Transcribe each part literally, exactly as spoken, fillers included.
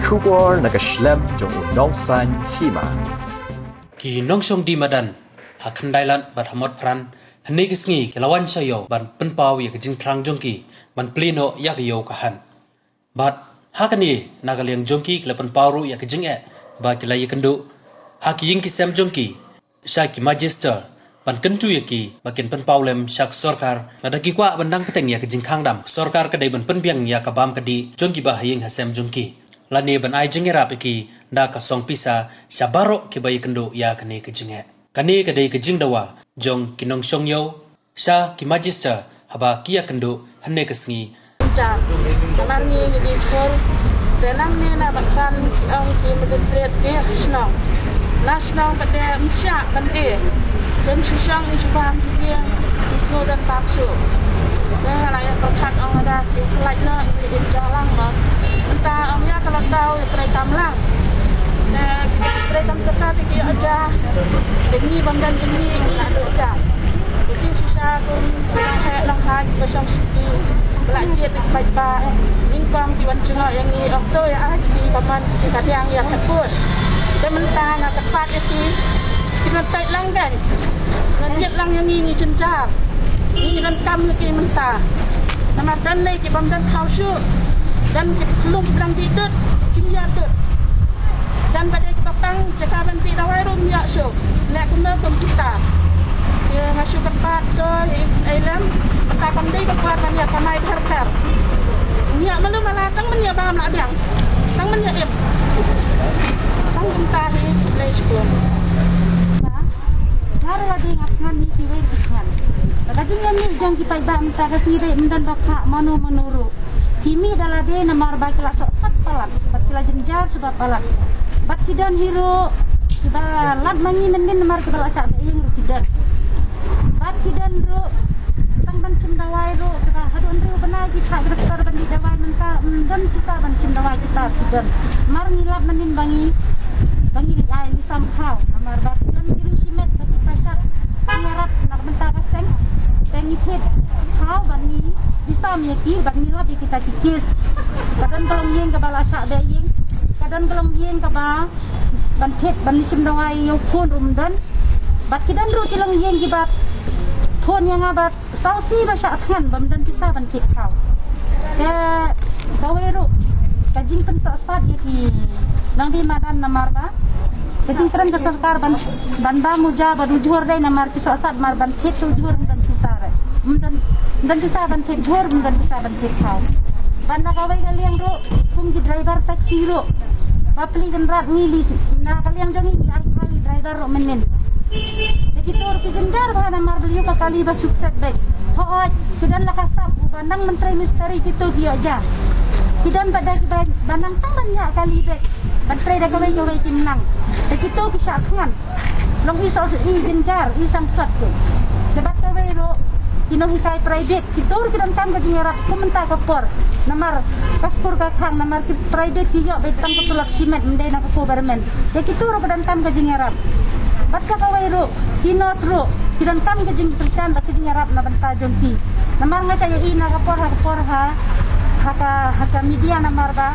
Khubor na ka shlem jong u nongsan hima. Ki nongshong die madan ha Khyndailad bad ha Motphran hynne ka sngi ki la wan sha ïew ban pynpaw ïa ka jingthrang jong ki ban plie noh ïa ka ïew ka han. Bad ha kane na ka liang jong ki ki la pynpaw ruh ïa ka jingeh ba ki la ïakynduh ha ki ïing ki sem jong ki sha ki magister ban kyntu ïa ki ba kin pynpaw lem sha ka sorkar, lada ki kwah ban dang bteng ïa ka jingkhang dam ka sorkar ka dei ban pynbiang ïa ka bam ka dih jong ki ba ha ïing ha sem jong ki lane ban ai jingïarap ïa ki da ka song pisa sha baroh ki ba ïakynduh ïa kane ka jingeh. Kane ka dei ka jingdawa jong ki nongshong ïew sha ki magister haba ki ïakynduh hynne ka sngi. Namar ngi ngi die jhur. Te nangne na Motphran ki ong ki magistrate ki shnong. Na shnong pat de ym shah ban die. Te ym shu shong ym shu bam ki ïing. Ym shu don bam shuh. Te nga la ïa pyrkhat ong lada ki pynlait noh ngi die jhur lang mo. Mynta ong ïa ka lockdown ïa trei kam lang. Te trei kam sata te ki ïoh ja. Te ngi bym don jingmih ngi la duh ja. Te ki shisha kum Nong heh nong haiñ ba shong shuki ba la jied da ki paidbah nyngkong ki wan jngoh ïa ngi, ong to ïa ai ki ka man ki ka diang ïa ka pud. Te mynta nga kyrpad ïa ki, ki don peit lang kan, ngan ïit lang ïa ngi, ngi jynjar. Ngi donkam ïa ki mynta. Namar don lei ki bym don khaw shuh, don ki pynlong ki blang ki dud kim ïa dud. Don ba dei kiba pang jaka ban plie dawai ruh ym ïoh shuh. Leh kumno kum kita. Te nga shu kyrpad ko ïa i Syed Ailem, mynta kam dei ka por ban ïa kamai pher pher. Ym ïoh malu mala tang ban ïa bam la biang. Tang ban ïa im. Tang kumta hi lei shuh. Nga ruh la dei nga thngan, ngi kiwei ruh ki thngan. Ka jingïamih jong ki paidbah mynta ka sngi dei ym don ba phah mano mano ruh. Ki mih da lade namar ba ki la sohsat palat bad ki la jynjar shuh ba palat. Bad ki don hi ruh kiba lad ma ngi mynnin namar kiba la shah beh ïing ruh ki don. Bad ki don ruh tang ban shim dawai ruh kiba haduh hynriew bnai ki shah ki doktor ban dih dawai mynta ym don pisa ban shim dawai kita ki don. Namar ngi lad mynnin ba ngi ba ngi leit ai ngi sam khaw namar ba ki don ki riewshimet ba ki pyrshah ngi ïarap na ka bynta ka seng. Te ngi thied khaw ba ngi Ki sam ïa ki, bad ngi lap ïa kita ki case. Ka don ka longïing kaba la shah beh ïing. Ka don ka longïing kaba ban thied, ban leit shim dawai ïa u khun ruh ym don. Bad ki don ruh ki longïing kiba phone ïa nga bad saw sngi ba shah thngan bym don pisa ban thied khaw. Te kawei ruh ka jingpynsohsat ïa ki nongdie madan namar ba ka jingkren ka sorkar ban, ban bam u ja bad u jhur dei namar ki sohsat mar ban thied u jhur ym don pisa re. Ym don, ym don pisa ban thied jhur, ym don pisa ban thied khaw. Bad na kawei ka liang ruh kum ki driver taxi ruh ba plie kynrad ngi lei na ka liang jong ngi ngi ai kali driver ruh mynnin. Te kito ruh ki jynjar bha namar ba ïoh ka kali ba shu kset beit. Hooid ki don la ka sap uba nang ban trei mistri kito ki ïoh ja. Ki don bad da kiba nang tang ban ïa kali beit. Ban trei da kawei kawei kim nang. Te kito ki shah thngan. Long i soh i jynjar i sangsot ki. Te bad kawei ruh ki nonghikai private kito ruh ki donkam ka jingïarap kum mynta ka por. Namar ka skur ka khang namar ki private ki ïoh beit tang ka tulop shimet ym dei na ka government. Te kito ruh ki donkam ka jingïarap. Bad sa kawei ruh ki nurse ruh ki donkam ka jingpyrshang bad ka jingïarap na bynta jong ki. Namar nga shah ïohi na ka por ha ka por ha, ha ka, ha ka media namar ba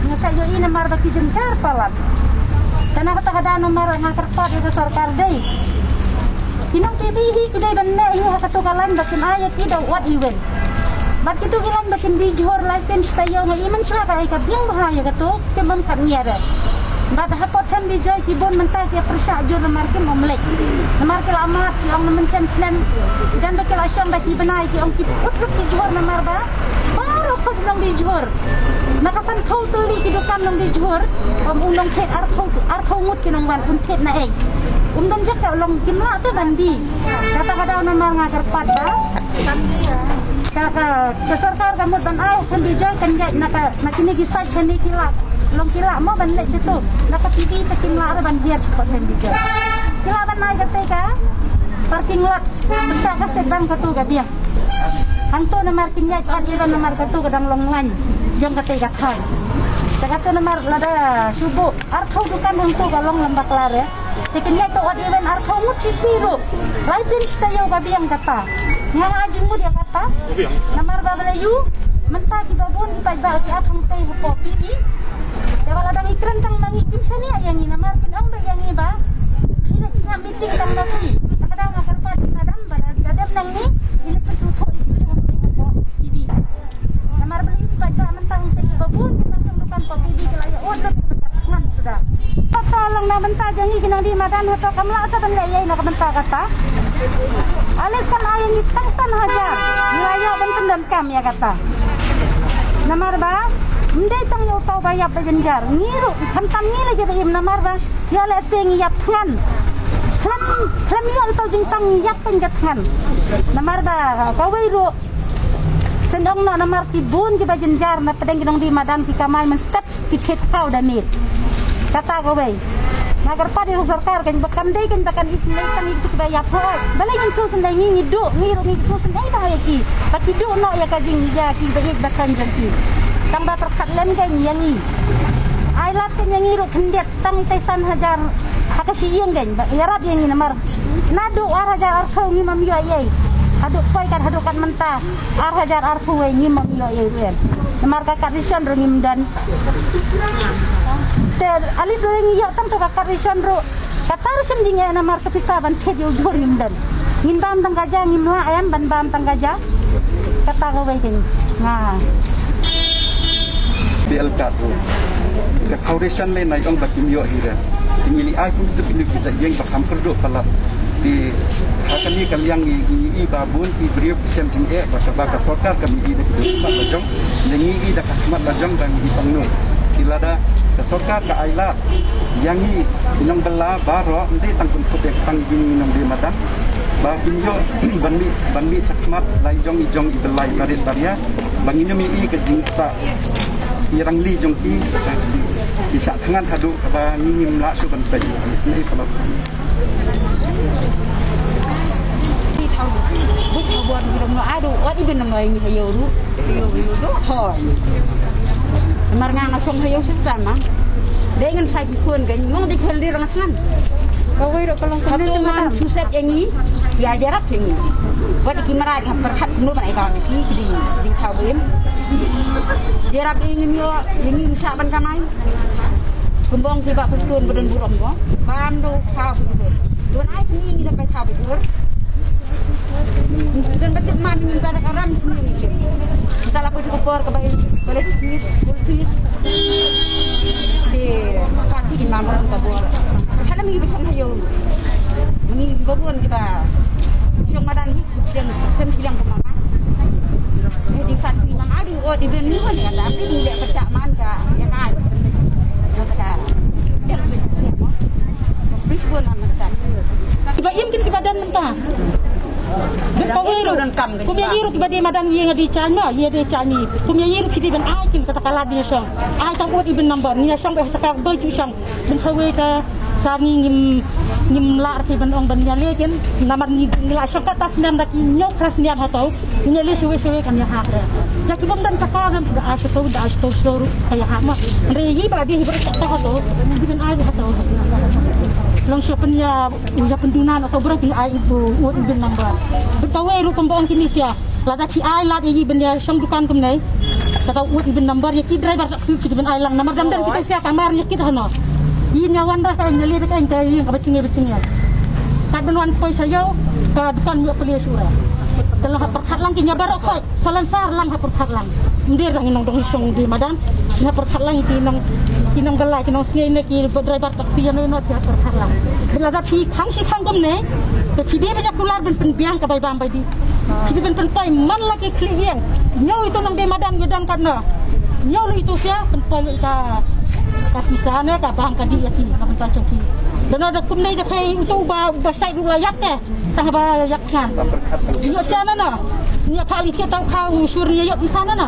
nga shah ïohi namar ba ki jynjar palat. Te na kata ka daw namar nga kyrpad ïa ka sorkar dei ki nong P B hi ki dei ban leh hi ha kato ka lain ba kin ai ïa ki da u odd even. Bad kito ki lain ba kin die jhur license taïew nga i mynshuwa ka ai ka biang bha ïa kato. Kim bam kat ngiar. Bad hapoh Them Bijoi ki bun mynta ki pyrshah jur namar kim ym leit. Namar ki la mad ki ong na mynshem snem. Ki don ba ki la shong da ki bnai ki ong ki put ruh ki jhur namar ba baroh put nongdie jhur. Na ka san phew tylli ki dukan nongdie jhur. Bad u nongthied arphew, arphew ngut ki nongwan un thied na ei. Um don jaka long kim lah te ban die. Kata ka daw namar nga kyrpad ba Ka, ka, ka sorkar ka mut ban ai Them Bijoi kan ïaid na ka, na kine ki side shane ki lad. Long ki lah mo ban leit shato. Na ka P B te kim lah re ban hiar shapoh Them Bijoi. Ki lah ban ai kata ka parking lot. Pyrshah ka State Bank kato ka biang. Hangto namar kim ïaid odd even namar kato ka dang long lain jong kata ka thaiñ. Te kato namar lada shu buh arphew dukan hangto ka long lem bakla re. Te kin ïaid to odd even arphew ngut shi sngi ruh. License taïew ka biang kata. Nga ha jingmut ïa kata. Namar ba balei ïoh mynta kiba bun ki paidbah ki ap hangtei hapoh P B. Ïa ba la dang ïakren tang ma ngi kim shaniah ïa ngi namar kin ong ba ïa ngi ba. Ngi la sngap meeting tang ma ngi. Ka dang nga kyrpad ïa madam ba da dep nangne ngi la pynsngewthuh ïa ki briew hapoh P B. Namar ba la ïohi ba da mynta ngi te ki ba bun ki nongshong dukan hapoh P B ki la ïa ud lut ba ïa thngan suda. Kata long na bynta jong ngi ki nongdie madan hato kam lah sa ban leh ïa na ka bynta kata. Alis kan ai ïa ngi tang san hajar. Ngi la ïoh ban pyndonkam ïa kata. Namar ba ym dei tang ïa uto ba ïap ba jynjar. Ngi ruh khamtam ngi la ïa ba im namar ba ïa lehse ngi ïap thngan. Khlem khlem ïoh uto jingtang ngi ïap pyn ka thngan. Namar ba kawei ruh sendong noh namar ki bun ki ba jynjar na pdeng ki nongdie madan ki kamai mynstep. Ki thied khaw da miet. Kata kawei. Nga kyrpad ïa u sorkar kan ba kam dei kan ba kan isynei tang ïa ki ba ïap hoi. Balei ngin sngewsynei ngi ngi duh ngi ruh ngi sngewsynei ba ïa ki. Ba ki duh noh ïa ka jingïa ki ba ïeit ba kan jong ki. Tang ba pyrkhat lem kan ïa ngi. Ai lad kan ïa ngi ruh khyndiat tang ïa tai san hajar. Ha ka shi ïing kan ba ïarap ïa ngi namar. Naduh ar hajar arphew ngi mam ïoh ei. Haduh poi kat haduh kat mynta. Ar hajar arphew wei ngim ïoh ïa ruh. Namar ka card ration ruh ngim don. Te alis ruh ngi ïoh tang to ka card ration ruh. Kata ruh shem ding ïa namar ka pisa ban thied ïa u jhur ngim don. Ngin bam tang ka ja ngim lah em ban bam tang ka ja. Kata ka wei kin. Nga. B L card ruh. Ka card ration le na ong ba kim ïoh hi re. Ngi li ai kum tu ki ki ja ïeng ba kham kyrduh palat. Te ha kane ka liang ngi ngi i ba bun ki briew ki shem jingeh ba kaba ka sorkar ka mih i da ki khmat la jong. Ngi i da ka khmat la jong da ngi i pangnu. Te lada ka sorkar ka ai lad ïa ngi ki nongbylla baroh ym dei tang pynkhut ïa tang ki nongdie madan. Ba kin ïoh ban mih ban mih shakhmat la i jong i jong i bylla i barit baria. Ba ngin ym i ka jingsah ïa rangli jong ki ki shah thngan haduh ba ngi ngim lah shuh ban peit. Isynei palat. Ki thaw buk ka bor ngi dong no ado wat ibn nama ngi hayo ru. Yo yo do ho. Mar nga nga song hayo suk sama. Dei ngan sai ki khun kan mong dei khun di rang thngan. Kawei ruh ka long hato man susep ïa ngi ïa jarap ïa ngi. Wat ki mara ka pyrkhat no ban ai ka ki ki di di thaw bim. Jarap ïa ngi ïa ngi shah ban kamai. Kumbong ki ba pystun ba don burom ko. Bam do kha bu dur. Don ai kini ni da ba kha bu dur. Don ba tip man ni ba da karam kini ni ke. Kita la pun ko por ka bai balik fees, full fees. Di pati di mamar ka bor. Kala mi ba shong hayo. Mi ba bun kita shong madan ni. Jem jem kilang ko mama. Eh, di sat ni mama adu o di ben ni wan ya tapi ni le pecah man ka ya kan. Yang ka. Yang tu. Please bun am ta. Kiba im kin kiba don mynta. Kiba im ru. Kum ïa ru kiba dei madan ïa nga dei chai ma ïa dei chai ni. Kum ïa ru ki dei ban ai kin kata ka lad ïa shong. Ai tang ut ibn number ni ïa shong ba sa ka doi chu shong. Ban sa wei ka sa ngi ngim ngim lah te ban ong ban ïa le kin namar ngi ngi la shong kata snem da ki ñiew phra snem hato ngi ïa le shuwe shuwe kan ïa ha re. Ya ki bom dan chaka ngam da ai shuto da ai shuto shuto ru ka ïa ha ma. Re yi ba di hi ba ta hato di ban ai hato. Long shu pyn ïa ïa pyn dunan hato bro ki ai itu ut ibn number. Betawe ru kum ba ong kini sia. Lada ki ai lad ïa i ban ïa shong dukan kumne. Kata ut ibn number ïa ki driver taxi ki ban ai lang namar dang dang kita sia kamar ïa kita hano. I nya wan da ka nya le da ka ïa ka ba chinge ba chinge. Ka ban wan poi sa ïa ka dukan ïa pele sura. Ka la ha pyrkhat lang ki nya baroh ko. Salan sar lang ha pyrkhat lang. Ndir dang nong dong shong di madan. Nya pyrkhat lang ki nong ki nong galai ki nong snge ne ki driver taxi ïa ne no ki ha pyrkhat lang. Lada phi khang shi khang kumne. Te phi dei ban ïa kular ban pynbiang ka bai bam bai di. Ki ban pynpoi man la ki khlieh ïeng. Ñiew itu nang dei madan ngi dang katno. Ñiew lu itu sia pynpoi lu ita ka pisa ne ka bang ka di ïa ki ka pynpoi chong ki. Dano da kum nei da phai itu ba ba sai lu la yak te. Tang ba yak kan. Ñiew cha na na. Ñiew phai li ki tau kha u sur ñiew pisa na na.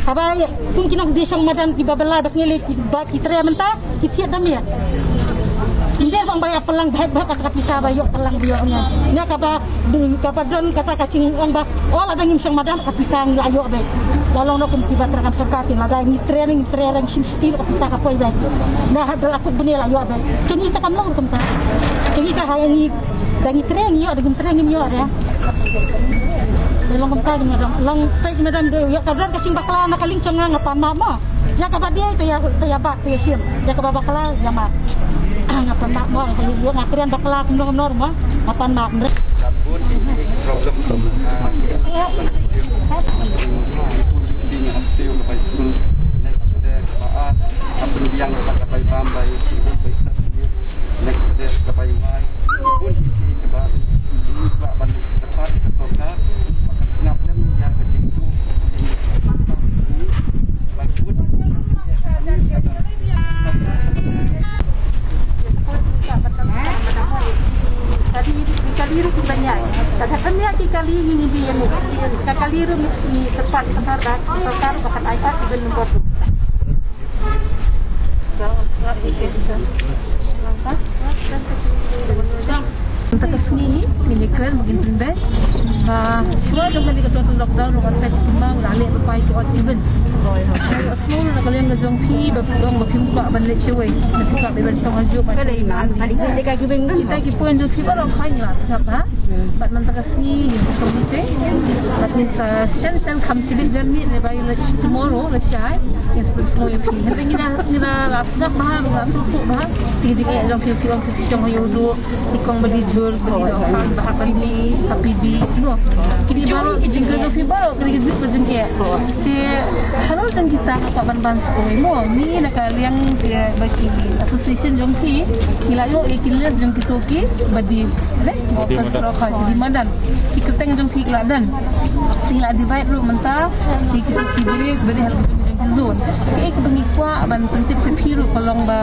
Haba kum ki nang dei shong madan ki ba belai ba sngi le ki ba ki tre mynta. Ki thied da miet. Inde bang ba ïa pynlang bhet bhet ka pisa ba ïoh pynlang ba ïoh nia. Nia kaba kaba don kata ka ching ong ba. Oh la dang ngim shong madan ka pisa ngi la ïoh bhet. La long no kum kiba tra kam sorkar kin la dang ngi training training shim shim ka pisa ka poi bhet. Na ha da la kut bne la ïoh bhet. Chong ita kam long kum ta. Chong ita ha ngi dang ngi training ïoh dang ngi training ïoh ya. Long kum ta ngi dang long peit na dang de ïoh ka don ka sing bakla na ka ling chong nga nga pan ma ma. Ïa kaba dei to ïa, to ïa bak to ïa shim. Ïa kaba bakla ïa ma. Nga pan mak mo, nga kren bakla kumno kumno mo. Nga pan mak. Problem. Ïa. Next day, ba, ah, apa yang sa ka bai bambai, bai sa. Next day, ka bai wai. Bun ki kaba. Ini ba ban ka pat ka sorkar. Ba kan sngap lem ïa ka jingtu. Kali, kali ruh ki banyak. Kata kan ya ki kali ni ni dia ni. Ka kali ruh ni tempat tempat dah. Tempat dah bahkan iPad ben nombor tu. Mynta ka sngi hi ngin ïa kren ba ngin pynbeit ba shuwa jong kane ka total lockdown ruh ngan peit kumba la leh ruh pai ki odd even. Ïa sngew na ka liang ka jong phi ba phi ong ba phim kwah ban leit shawei, ba phi kwah ban shong hajuh ba. Kita ki point jong phi baroh phi la sngap ha. Bad mynta ka sngi ngin sa shong meeting bad ngin sa shen shen kham shibit jan miet ne ba ïa la tomorrow lashai ngin sa pynsngew ïa phi. Hynrei ngi la, ngi la sngap bha, ngi la sngewthuh bha. Te ka jingeh jong phi, phi ong phi shong ha Ïewduh, i kong ba dei jhur, ba dei dohkha, ba hap ban dei ha P B, no. Kine baroh ki jingkyrkhu jong phi baroh kine ki jingeh. Te halor jong kita ka ban ban sngewthuh mo, ngi na ka liang te ba ki association jong phi ngi la ïoh ïa ki list jong kito ki ba dei, ba dei madan. Ki kyrteng jong phi ki la don. Te ngi la divide ruh mynta ki, ki, ki briew ba dei halor jong ki zone. Kaei kaba ngi kwah ban pyntip sha phi ruh ka long ba,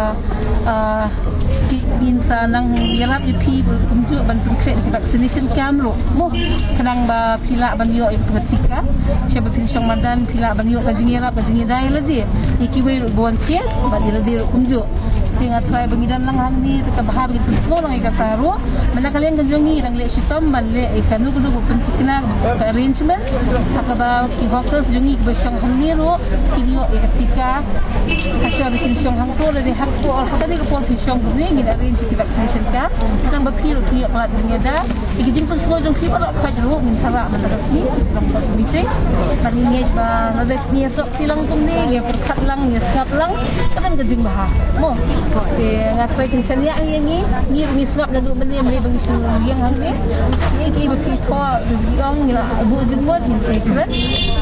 ah, ki ngin sa nang ïarap ïa phi kumjuh ban pynkhreh ïa ki vaccination camp ruh. Mo, khnang ba phi lah ban ïoh ïa ka tika. Sha ba phin shong madan phi lah ban ïoh ka jingïarap ka jingïada ïa lade. Ïa kiwei ruh ba wan thied bad ïa lade ruh kumjuh. Te nga tharai ba ngi don lang hangne te kaba bha ba ngi pynsngew lang ïa kata ruh. Mynta ka liang ka jong ngi dang leh shitom ban leh ïa kano kano ba pynthikna ka arrangement. Ha kaba ki hawkers jong ngi kiba shong hangne ruh kin ïoh ïa ka tika. Hashwa ba kin shong hangto lane hangto, ha kane ka por kin shong kumne ngin arrange ïa ki vaccination camp. Tang ba phi ruh phi ïoh ka lad jingïada. Ïa ki jingpynsngew jong phi baroh khoit ruh ngin sa rah mynta ka sngi, sa long ka meeting. Bad ngi ngeit ba lada ngi ïasnoh kti lang kumne, ngi pyrkhat lang, ngi sngap lang, ka don ka jingbha. Mo. Te nga tharai kan shaniah ïa ngi, ngi ruh ngi sngap naduh mynne, mynne ba ngi shu ïeng hangne. Ïa ki ba phi thoh, ong ngi la buh jingmut, ngin sa ïakren.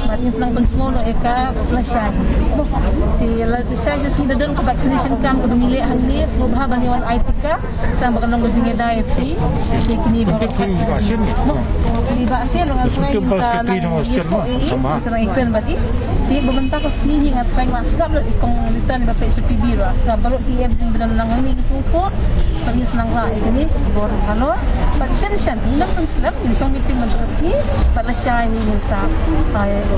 Bad ngin sa nang pynsngew noh ïa ka lashai. Mo. Te lashai shisien da don ka vaccination camp kaba ngi leh hangne, sngewbha ba ngi wan ai tika. Tang ba ka long ka jingïada ïa phi. Ïa kine baroh. Kine ba sien. Kine ba sien, nga tharai ngin sa nang ïakren bad i. Te ba mynta ka sngi hi nga tharai nga sngap lut i kong Litan ba peit sha P B ruh. Sngap baroh ki em jingpyndonkam lang hangne ki sngewthuh. Ba ngin sa nang rah ïa kine sha ki bor halor. Bad shen shen ngin nang pynslem ngin shong meeting mynta ka sngi. Bad lashai ngin sa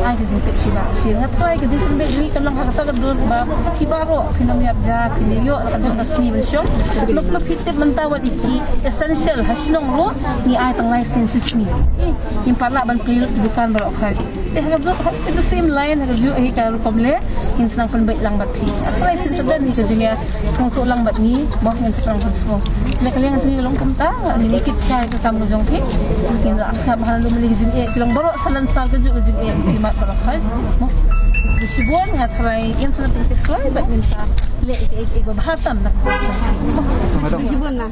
ai ka jingtip sha ba sien. Nga tharai ka jingpynbeit jong ngi ka long ha kata ka dur ba phi baroh phin ym ïap ja, phin ïoh la ka jong ka sngi ban shong. Lok lok phi tip mynta wat i ki essential ha shnong ruh ngi ai tang lai sien shi sngi. Ngim pat lah ban plie lut ki dukan baroh khoit. Te ha ka juh, ha ka the same line, ha ka juh hi ka rukom leh ngin sa nang pynbeit lang bad phi. Hynrei phin sa don hi ka jingïasngewthuh lang bad ngi, mo, ngin sa nang pynsngew. Na ka liang ka jingïalong kumta ngin ïa kit kai ka kam ka jong phi. Ngin la sngap ha lum lei ka jingeh ki long baroh sa lan sal ka juh ka jingeh ki mat baroh khoit. Mo. Shibun nga tharai ngin sa nang pyntip kloi bad ngin sa leh ïa ka, ïa ka, ïa ka ba bha tam na. Shibun na.